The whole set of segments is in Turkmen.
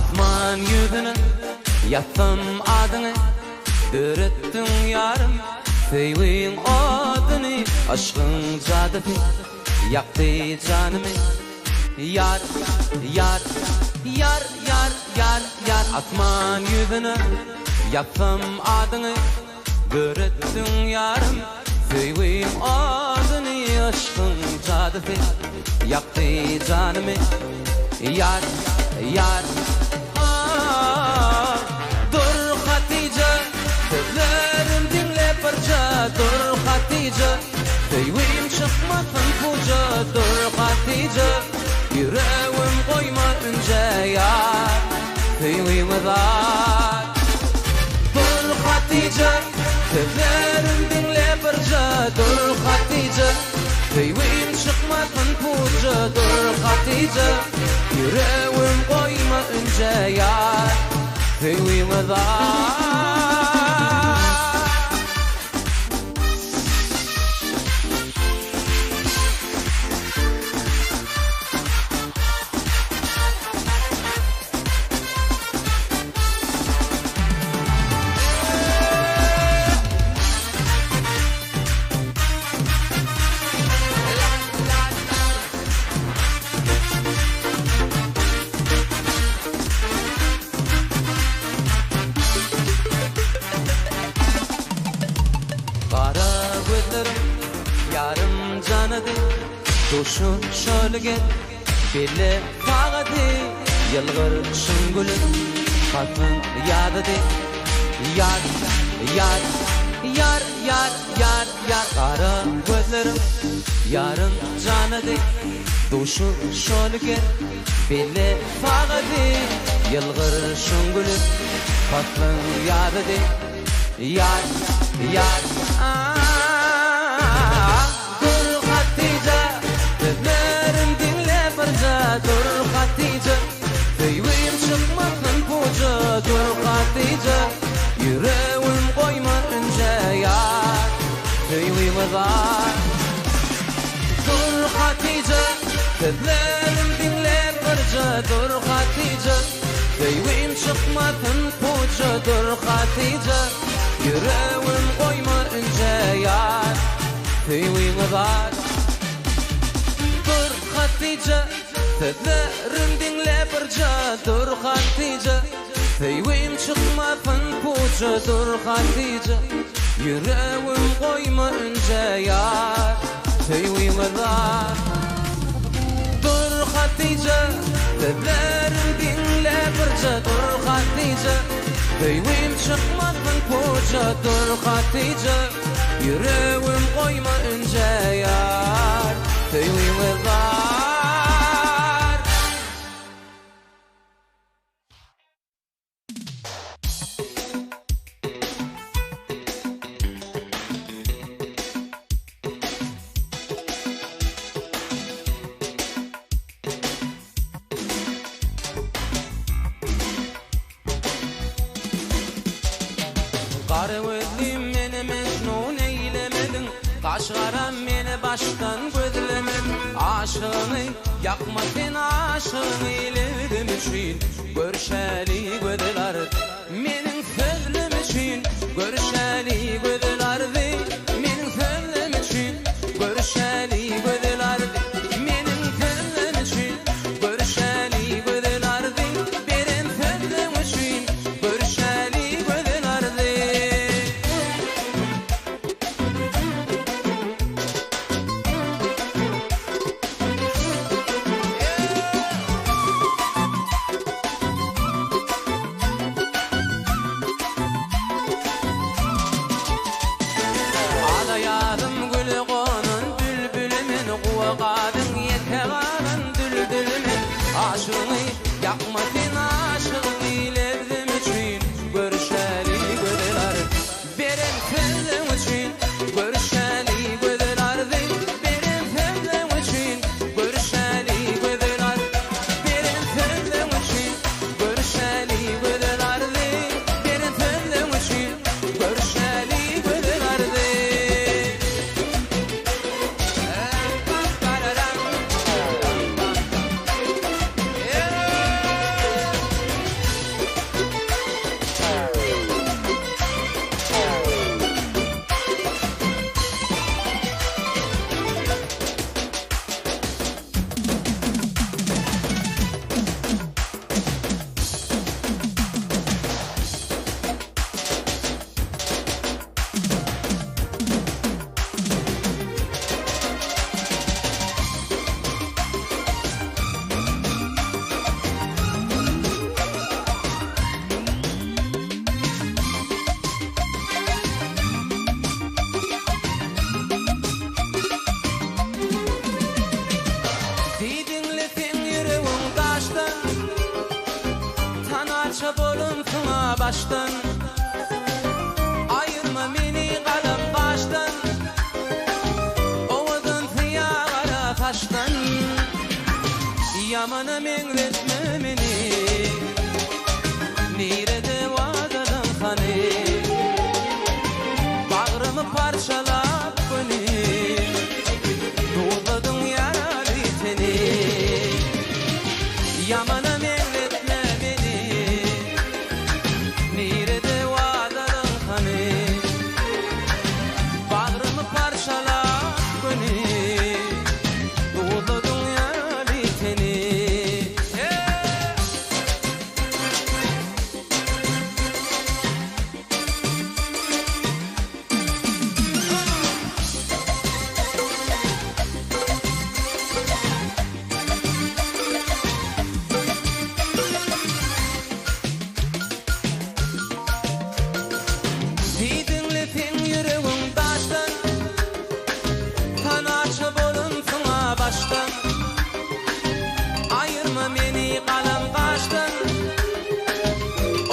Asman ýüzüne ýazsam adyňy, Döretdiň ýarym söýgiň oduny, Yşgyň jadysy ýakdy janymy. Ýar, ýar, ýar, ýar, ýar, ýar Asman ýüzüne ýazsam adyňy, Döretdiň ýarym söýgiň oduny, Yşgyň jadysy ýakdy janymy. Ýar, ýar, ah, Dur Hatyja, sözlerim diňle birje, Dur Hatyja, söýgim çykmasyn puja, Dur Hatyja, ýüregim goýma ünje, Ýar, söýgimiz ar. Dur Hatyja, sözlerim diňle birje, Dur Hatyja, söýgim çykmasyn puja, Dur Hatyja, ýüregim goýma ünje, Ýar, söýgimiz ar. Gara gözleriň ýarym janydy, Duşuşaly gel. Belle sagady, ýylgyryşyň güli, Paslyň ýazydy. Ýar, ýar, ýar, ýar, ýar, ýar Gara gözleriň ýarym janydy, Duşuşaly gel, belle sagady, Ýylgyryşyň güli, paslyň ýazydy. Ýar, ýar, a-a-a. Dur Hatyja, sözlerim diňle birje, Dur Hatyja, söýgim çykmasyn puja, Dur Hatyja, ýüregim goýma ünje, Ýar, söýgimiz ar. Dur Hatyja, sözlerim diňle birje, Dur Hatyja, söýgim çykmasyn puja, Dur Hatyja, ýüregim goýma ünje, Ýar, Söýgiňe zar. Dur Hatyja, sözlerim diňle birje, Dur Hatyja, söýgim çykmasyn puja, Dur Hatyja, ýüregim goýma ünje, Ýar, söýgiňe zar. Dur Hatyja, sözlerim diňle birje, Dur Hatyja, söýgim çykmasyn puja, Dur Hatyja. Ýüregim goýma ünje ýar, söýgüňe zar. Gara gözlim meni mejnun eýlemediň, Gaş garam meni başdan gözlemediň. Aşygyňy ýakma sen aşygyňy lebzim üçin, Görşäli gözel arzy. Meniň sözlem üçin, Görşäli gözel arzy. Meniň sözlem üçin, Görşäli gözel arzy. Meniň sözlem üçin, Görşäli gözel arzy. Beren sözleň üçin, Görşäli gözel arzy. Ala ýazym güle gonan bülbül men, Guwa gazyň ýeke galan düldül men. Aşygyňy ýakma sen aşygyňy lebzim üçin, Görüşeli gözel arzy. Beren sözleň üçin, Görüşeli gözel arzy. Beren sözleň üçin, Görüşeli gözel arzy. Beren sözleň üçin, Görüşeli gözel arzy. Beren sözleň üçin, Görüşeli gözel arzy. başdan Aýyrma meni galam gaşdan Owadan syýa gara saçdan Ýamana meňzetme meni Nirede wadalaň hany Bagrymy parçalap göni Duzladyň ýaraly teni Ýamana meňzetme meni Nirede wadalaň hany Bagrymy parçalap göni Duzladyň ýaraly teni Diýdiňle seň ýüregiň daşdan, Tanaçy bolansyň-a başdan. Aýyrma meni galam gaşdan,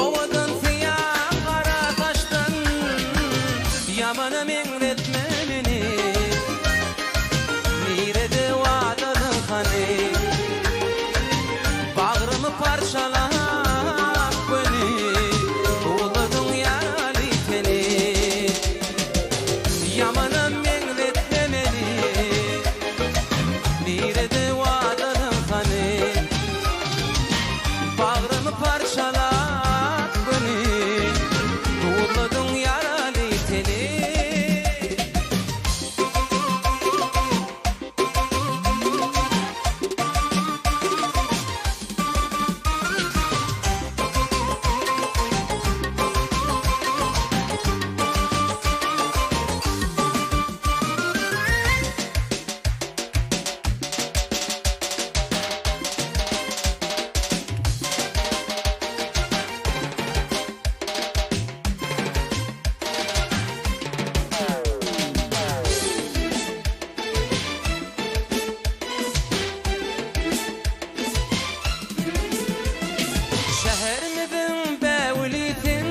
Owadan syýa gara saçdan. Ýamana meňzetme meni, Nirede wadalyň hany? Bagrymy parçalap göni, Duzladyň ýaraly teni. Ýamana meňzetme meni, Nirede wadalyň hany? Bagrymy parçalap göni, Duzladyň ýaraly teni. Şäherimiziň bägüli sen,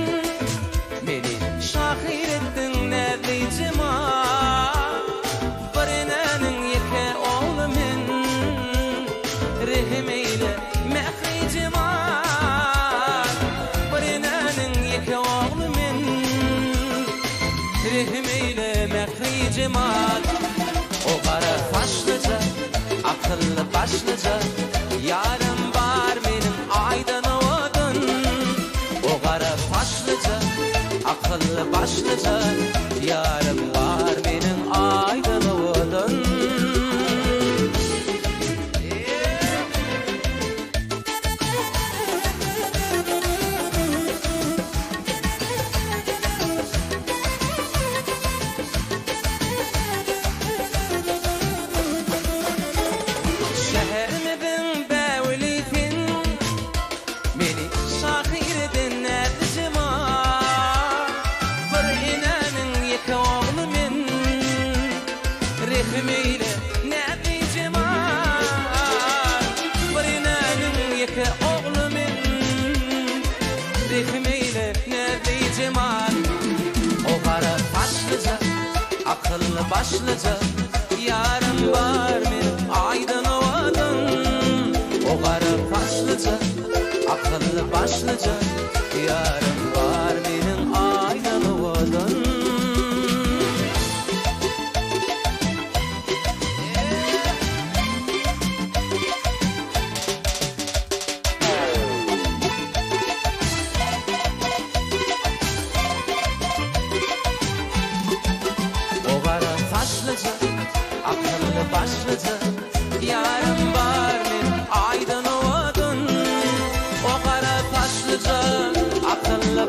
Meni şahyr etdiň näzli jemal. Bir enäniň ýeke ogly men, Rehim eýle, mähri jemal. Bir enäniň ýeke ogly men, Rehim eýle, mähri jemal. O gara saçlyja, akylly başlyja, Ýarym bar meniň aýdan owadan. O gara saçlyja, akylly başlyja, Ýarym bar meniň aýdan owadan. Şäherimiziň bägüli sen, Meni şahyr eden näzli jemal. Bir enäniň ýeke ogly men, Rehim eýle, näzli jemal. Bir enäniň ýeke ogly men, Rehim eýle, näzli jemal. O gara saçlyja, akylly başlyja, Ýarym bar meniň aýdan owadan. O gara saçlyja, akylly başlyja, Ýarym bar meniň aýdan owadan. O gara saçlyja, akylly başlyja, Ýarym bar meniň aýdan owadan. O gara saçlyja, akylly.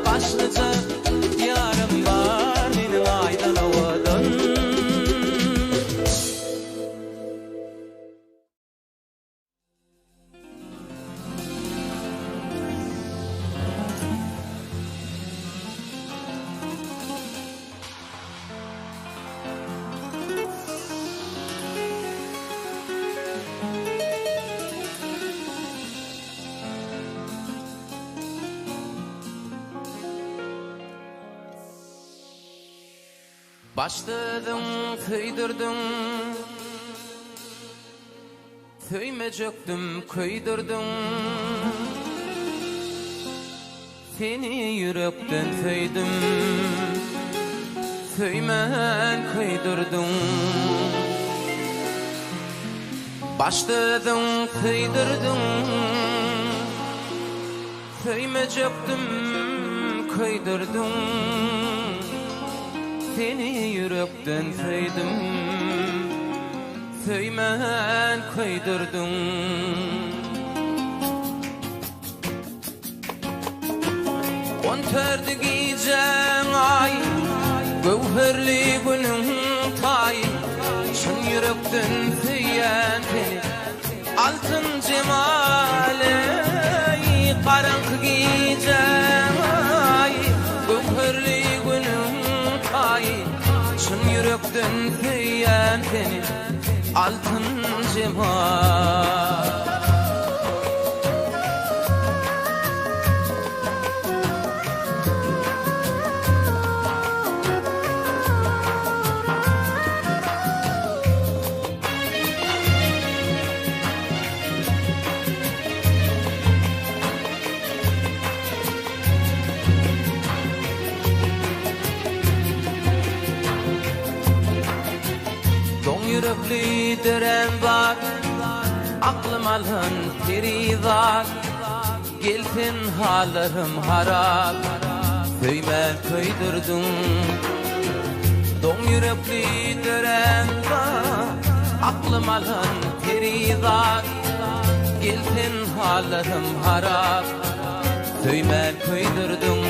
Başda özüň söýdürdiň, Söýmejekdim köýdürdiň. Seni ýürekden söýdüm, Söýmän köýdürdiň. Başda özüň söýdürdiň. Söýmejekdim köýdürdiň Seni ýürekden söýdüm Söýmän köýdürdiň. On tördi gijäň aýy Göwherli günüň taýy Çyn ýürekden söýýän seni Altyn jemal eý, garaňky gijäň aýy, Göwherli günüň taýy, Çyn ýürekden söýýän seni, Altyn jemal. Doň ýürekli dörän zat, Aklym alan perizat, Gel sen hallarym harap, Söýmän köýdürdiň. Doň ýürekli dörän zat, Aklym alan perizat, Gel sen hallarym harap, Söýmän köýdürdiň.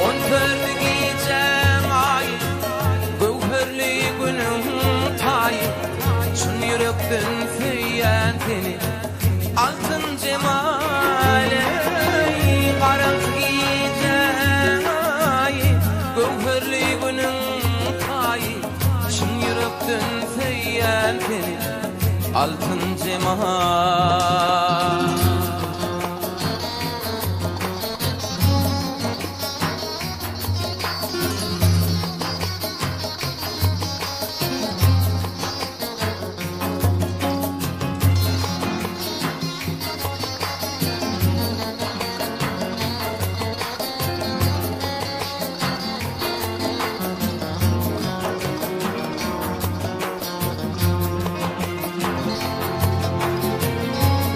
On tördi gijäň aýy, Göwherli günüň taýy, Çyn ýürekden söýýän seni, Altyn jemal eý, garaňky gijäň aýy, Göwherli günüň taýy, Çyn ýürekden söýýän seni, Altyn jemal.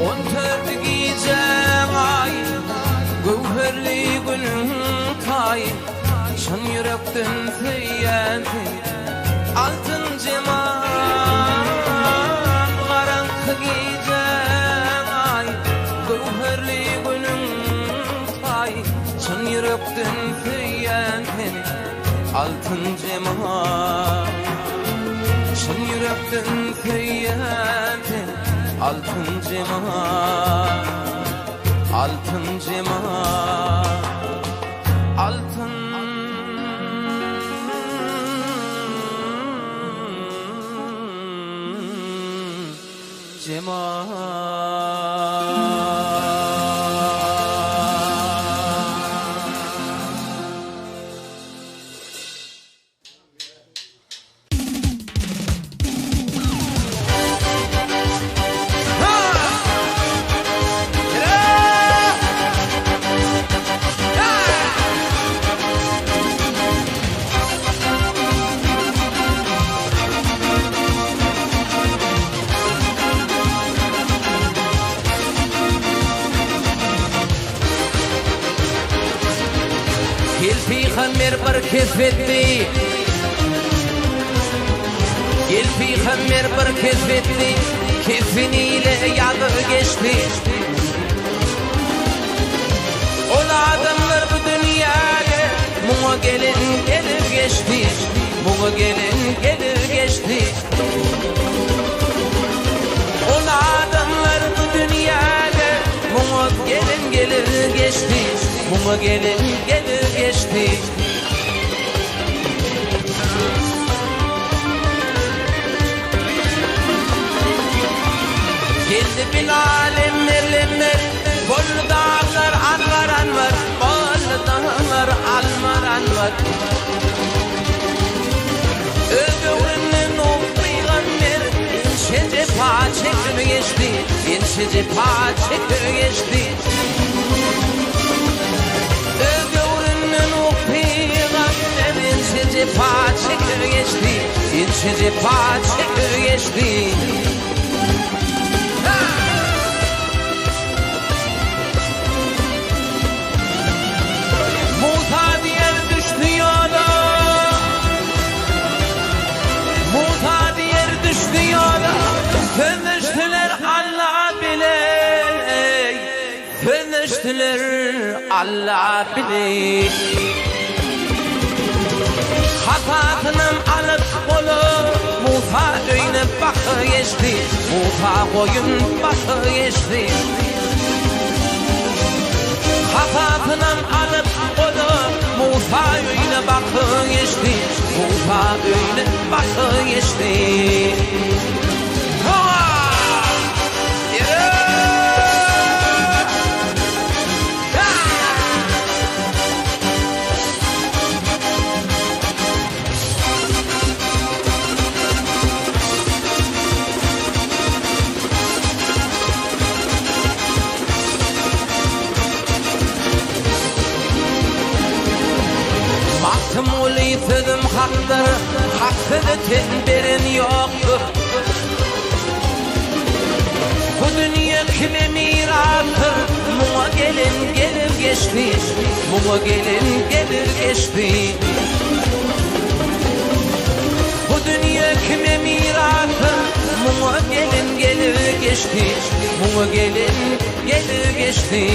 On tördi gijäň aýy, Göwherli günüň taýy, Çyn ýürekden söýýän seni. Altyn jemal garaňky gijäň aýy, Göwherli günüň taýy, Çyn ýürekden söýýän seni, Altyn jemal. Çyn ýürekden söýýän seni, Altyn jemal, Altyn jemal, Altyn. Gel pygamber bir kesp etdi. Gel pygamber bir kesp etdi. Kesbini ile ýazygy geçdi. Ol adamlar bu dünýäde muňa gelen gelir geçdi, muňa gelen gelir geçdi. Ol adamlar bu dünýäde muňa gelen gelir geçdi, muňa gelen gelir geçdi. Geldi Bilal emmer-lemmer, Boldy daglar anbar-anbar, Boldy daglar almar-anbar. Ençe jepa çekip geçdi. Öz döwründen pygamber ençe jepa çekip geçdi. Ençe jepa çekip geçdi. Musa diýer düşdi ýola. Musa diýer düşdi ýola. Sözleşdiler Alla bile. Sözleşdiler Alla bile. Hasasynam alyp gola. Musa öýüne baky geçdi. Musa goýun baky geçdi. Hasasynam alyp gola. Musa öýüne baky geçdi. Musa öýüne baky geçdi. Hawa! Ýere! Magtymguly sözüm hakdyr, hak söze ten beren ýokdur. Bu dünýe kime mirasdyr, muňa gelen gelir geçdi, muňa gelen gelir geçdi. Bu dünýe kime mirasdyr, muňa gelen gelir geçdi, muňa gelen gelir geçdi.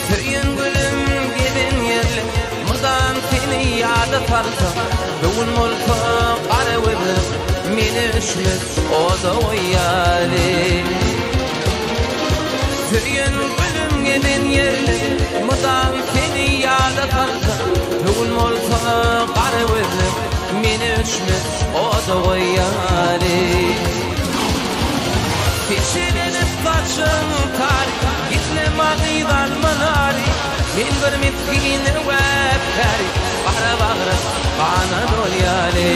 Söýen gülüm gezen ýerli, Mydam seni ýada salsa, Bu gün bolsa gara gözüm, Meni öçmez oda goýýaly. Söýen gülüm gezen ýerli, Mydam seni ýada salsa, Bu gün bolsa gara gözüm, Meni öçmez oda goýýaly. Seçelenip saçyň tary, Gizle maňyz alma nary, Men bir misgin wepäri, Gara bagrym gana dolýaly.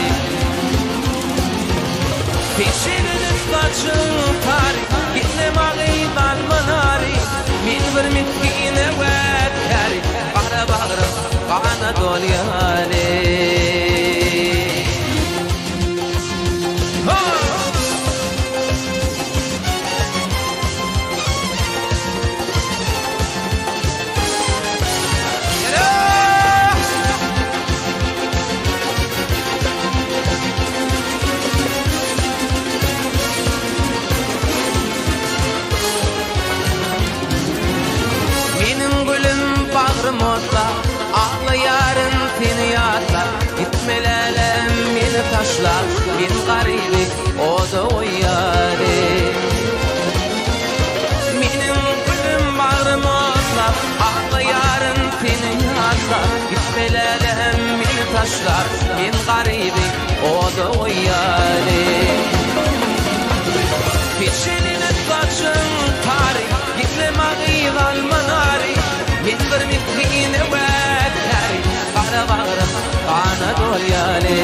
Seçelenip saçyň tary, Gizle maňyz alma nary, Men bir misgin wepäri, Gara bagrym gana dolýaly. Meniň gülüm bagrym otla, Aglaýaryn seni ýatlap, Gitme lälem meni taşlap, Men garyby oda goýýaryn. Meniň gülüm bagrym otlap, Aglaýaryn seni ýatlap, Gitme lälem meni taşlap, Men garyby oda goýýaryn. Peşelenip saçyň tary, Gizle magyz alma nary, Men bir misgin öwätkary, Gara bagrym gana dolýaly.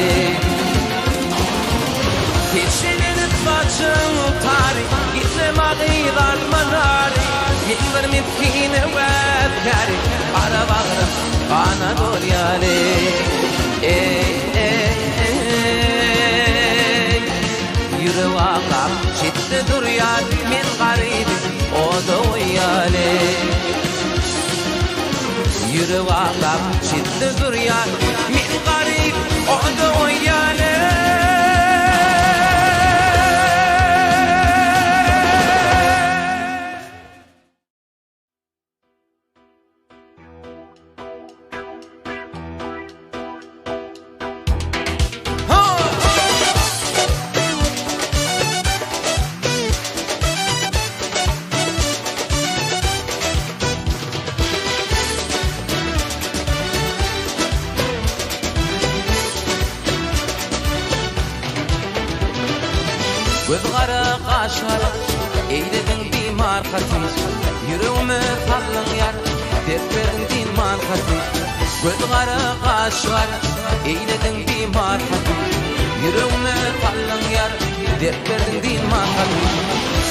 Peşelenip saçyň tary, Gizle magyz alma nary, Men bir misgin öwätkary, Gara bagrym gana dolýaly. Eý, eý, eý, Ýürek aglap çetde durýar, Men garyby oda goýýaly. Ýürek aglap çetde durýar, Men garyp oda goýýaly. Göz gara, gaş gara, eýlediň bimar Hatyja. Ýüregime saldyň ýara, dert berdiň dynman Hatyja. Göz gara, gaş gara, eýlediň bimar Hatyja. Ýüregime saldyň ýara, dert berdiň dynman Hatyja.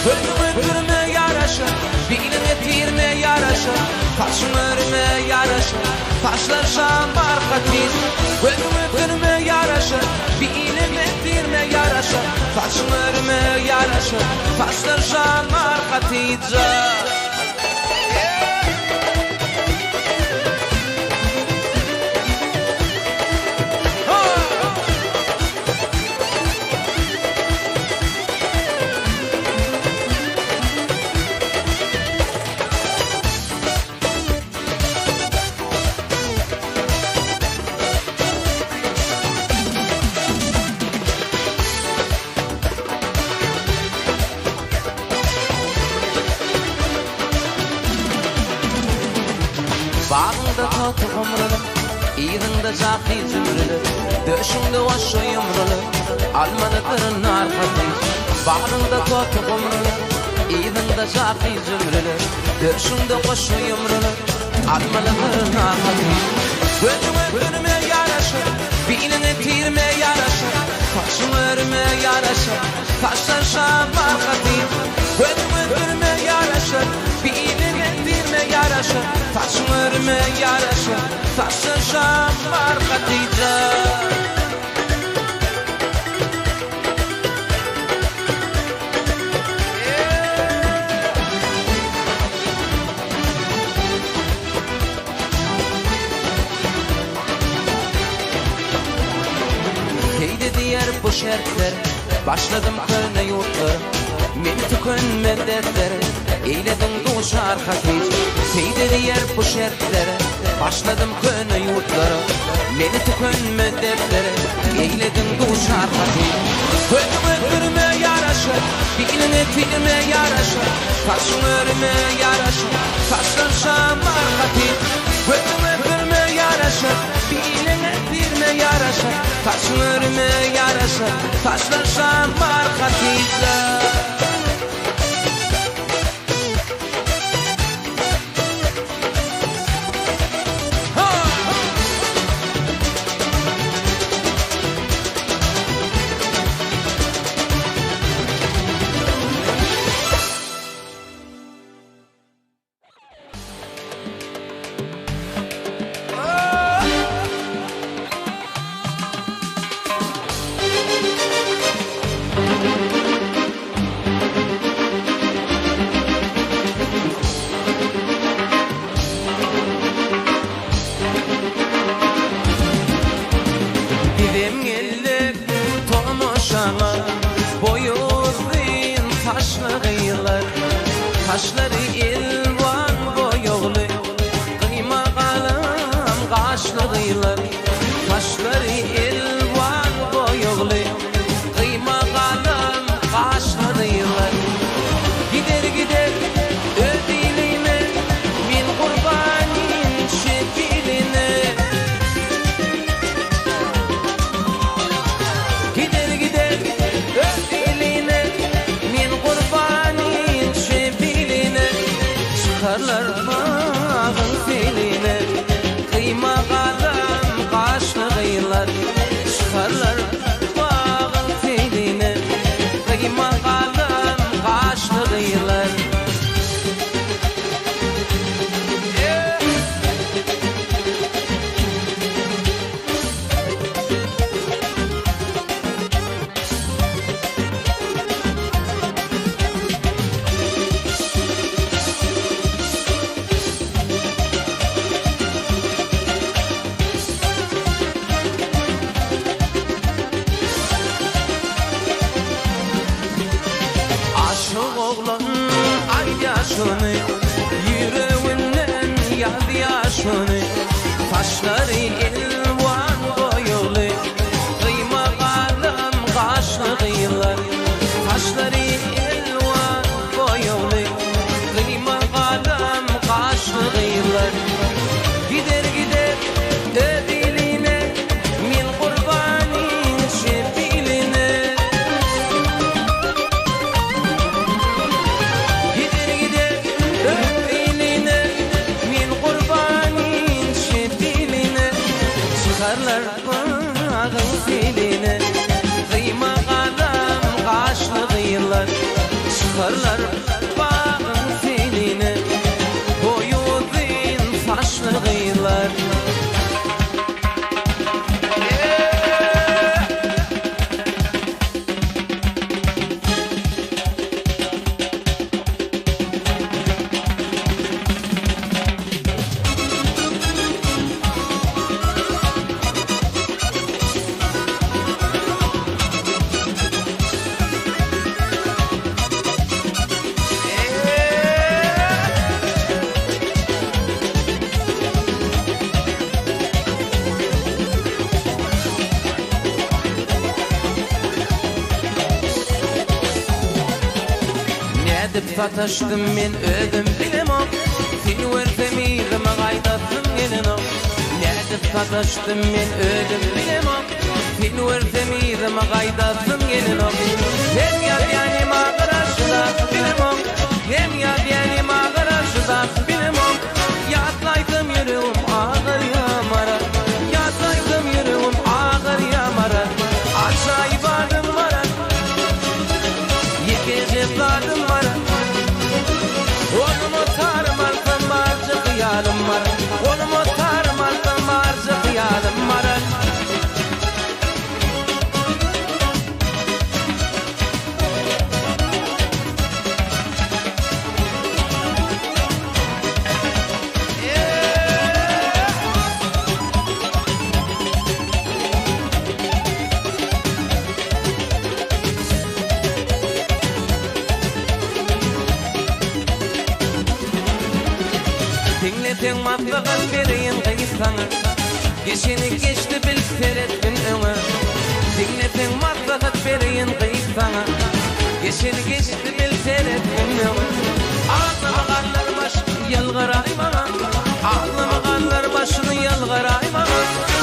Gözüňe sürme ýaraşar, biliňe tirme ýaraşar, Saçyň örüme ýaraşar, saçlar şamar Hatyja. Gözüňe sürme ýaraşar, biliňe tirme ýaraşar, Saçyň örüme ýaraşar, saçlar şamar Hatyja. Bagyňda toty gumruly, yzyňda jaky jümrüli, Döşüňde goşa ýumruly, almalydyr nar Hatyja. Bagryňda toty gumruly, yzyňda jaky jümrüli, Döşüňde goşa ýumruly, almalydyr nar Hatyja. Gözüňe sürme ýaraşar, biliňe tirme ýaraşar, Saçyň örüme ýaraşar, saçlar şamar Hatyja. Gözüňe sürme ýaraşar, biliňe tirme ýaraşar, Saçyň örüme ýaraşar, saçlar şamar Hatyja. Heýde diýer bu şertler, Başladym köne ýurtlara, Men tükenmez dertlere, Eýlediň duşar Hatyja. Heýde diýer bu şertlere, Başladym köne ýurtlara, Meni tükenmez dertlere, Eýlediň duşar Hatyja. Gözüňe sürme ýaraşar, Biliňe tirme ýaraşar, Saçyň örüme ýaraşar, Saçlar şamar Hatyja. Gözüňe sürme ýaraşar, Biliňe tirme ýaraşar, Saçyň örüme ýaraşar, Saçlar şamar Hatyja. Bizem geldik tomaşaňa, Boýy uzyn saçly gyzlar, Saçlary elwan boýagly, Gyýma galam gaşly gyzlar, Saçlary elwan boýagly, Gyýma galam gaşly gyzlar. Gider gider öz iline, Men gurbanyn şekiline. Gider gider öz iline, Men gurbanyn şekiline. Çykarlar bagyň seline, Gyýma galam gaşly gyzlar. Çykarlar bagyň seline, Gyýma galam gaşly gyzlar. Aşyk oglan aýdýar şuny, Ýüreginden ýazýar şuny. Saçlary elwan boýagly, Gyýma galam gaşly gyzlar. Saçlary elwan boýagly, Gyýma galam gaşly gyzlar. Gider gider öz iline, Men gurbanyn şepiline. Çykarlar bagyň seýline. Gyýma galam gaşly gyzlar. Çykarlar bagyň seýline. Boýy uzyn saçly gyzlar. Nädip sataşdym men özüm bilemok Seni görsem yzyma gaýdasym gelenok Nädip sataşdym men özüm bilemok Seni görsem yzyma gaýdasym gelenok Hem ýazýan hem agyrar şu zat bilemok Hem ýazýan hem agyrar şu zat bilemok Ýatlaýsam ýüregim agyrýa mara Ýatlaýsam ýüregim agyrýa mara Ajaýyp adym bara Ýekeje zadym bar. Goluma tarym alsam barja hyýalym bar. Goluma tarym alsam barja hyýalym bar. Diňleseň maslahat bereýin gyz saňa Geçeni geçdi bil seretgin öňe Diňleseň maslahat bereýin gyz saňa Geçeni geçdi bil seretgin öňe Aglama gallar başyny ýalgaraý maňa Aglama gallar başyny ýalgaraý maňa.